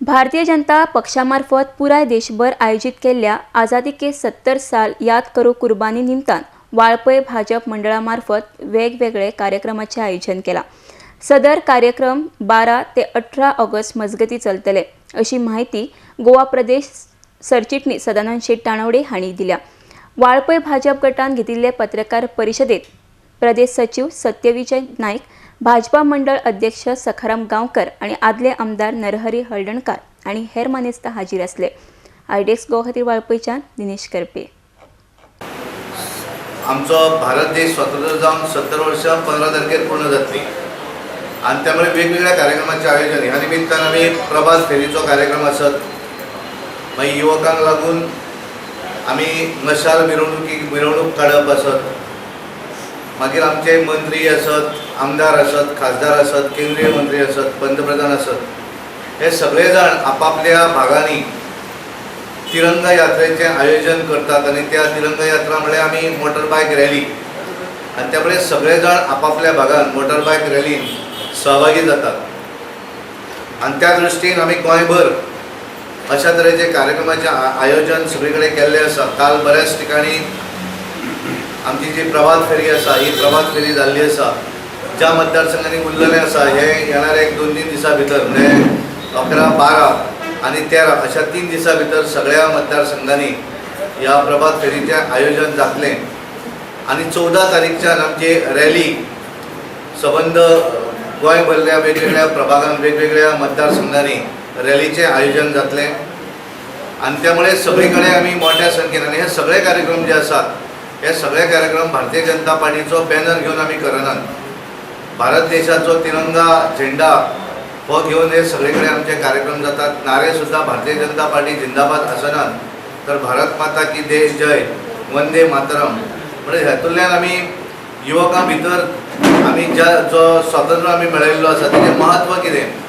भारतीय जनता पक्षामार्फत पुराय देशभर आयोजित केल्ल्या आझादी के 70 साल याद करो कुर्बानी निमतान वाळपय भाजप मंडळामार्फत वेगवेगळे कार्यक्रमाचे आयोजन केला। सदर कार्यक्रम 12 ते 18 ऑगस्ट मजगती चलतले अशी माहिती गोवा प्रदेश सरचिटणीस सदानंद शेट ताणवडे हांणी दिल्या। वाळपय भाजप गटान घेतिल्ले पत्रकार परिशदेत प्रदेश सचिव सत्यविजय नाईक, भाजपा मंडळ अध्यक्ष सखाराम गांवकर आणि आदले आमदार नरहरी हळदणकार आणि हेर मानेस्त हाजीर असले। आयडेक्स गोवा खातीर वाळपयच्यान दिनेश करपे। आमचो भारत देश स्वतंत्र जावन 70 वर्षां 15 तारखेर पूर्ण जातली आनी त्यामुळे वेगवेगळ्या कार्यक्रमाचें आयोजन ह्या निमित्तान आमी प्रभात फेरीचो कार्यक्रम आसत, मागीर युवकांक लागून आमी मशाल मिरवणूक काडप आसत, मागीर आमचे मंत्री आसत, आमदार आसत, खासदार आसत, केंद्रीय मंत्री आसत, पंतप्रधान आसत, हे सगळे जाण आपापल्या भागांनी तिरंगा यात्रेचें आयोजन करतात आनी त्या तिरंगा यात्रा म्हळ्यार आमी मोटर बायक रॅली आनी त्यामुळे सगळे जाण आपापल्या भागान मोटर बायक रॅलीन सहभागी जातात आनी त्या दृश्टीन आमी गोंयभर अशा तरेचे कार्यक्रमाचें आयोजन सगळे कडेन केल्लें आसा। काल बऱ्याच ठिकाणी आमची जी प्रभात फेरी आसा ही प्रभात फेरी जाल्ली आसा। ज्या मतदारसंघांनी उरलेलें आसा हे येणाऱ्या 1-2-3 दिसां भितर म्हणजे 11, 12 आनी 13 अशा 3 दिसां भितर सगळ्या मतदारसंघांनी ह्या प्रभात फेरीचें आयोजन जातलें आनी 14 तारीखच्यान आमची रॅली सबंद गोंय भरल्या वेगवेगळ्या प्रभागांत वेगवेगळ्या मतदारसंघांनी रॅलीचें आयोजन जातलें आनी त्यामुळे सगळे कडेन आमी मोठ्या संख्येन आनी हे सगळे कार्यक्रम जे आसात हे सगळे कार्यक्रम भारतीय जनता पार्टीचो बॅनर घेवन आमी करनात। भारत देशाचो तिरंगा झेंडा हो घेवन हे सगळे कडेन आमचे कार्यक्रम जातात। नारे सुद्दां भारतीय जनता पार्टी जिंदाबाद आसनात तर भारत माता की देश जय, वंदे मातरम, म्हणजे हातूंतल्यान आमी युवकां भितर आमी ज्या जो स्वातंत्र्य आमी मेळयल्लो आसा तेजें म्हत्व कितें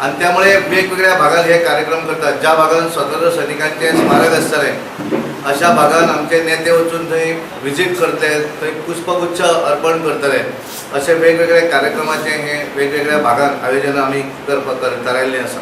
आनी त्यामुळे वेगवेगळ्या भागात हे कार्यक्रम करतात। ज्या भागान स्वतंत्र सैनिकांचें स्मारक आसतलें अशा भागान आमचे नेते वचून थंय विजीट करतले, थंय पुष्पगुच्छ अर्पण करतले, अशे वेगवेगळे कार्यक्रमाचें हे वेगवेगळ्या भागान आयोजन आमी थारायल्लें आसा।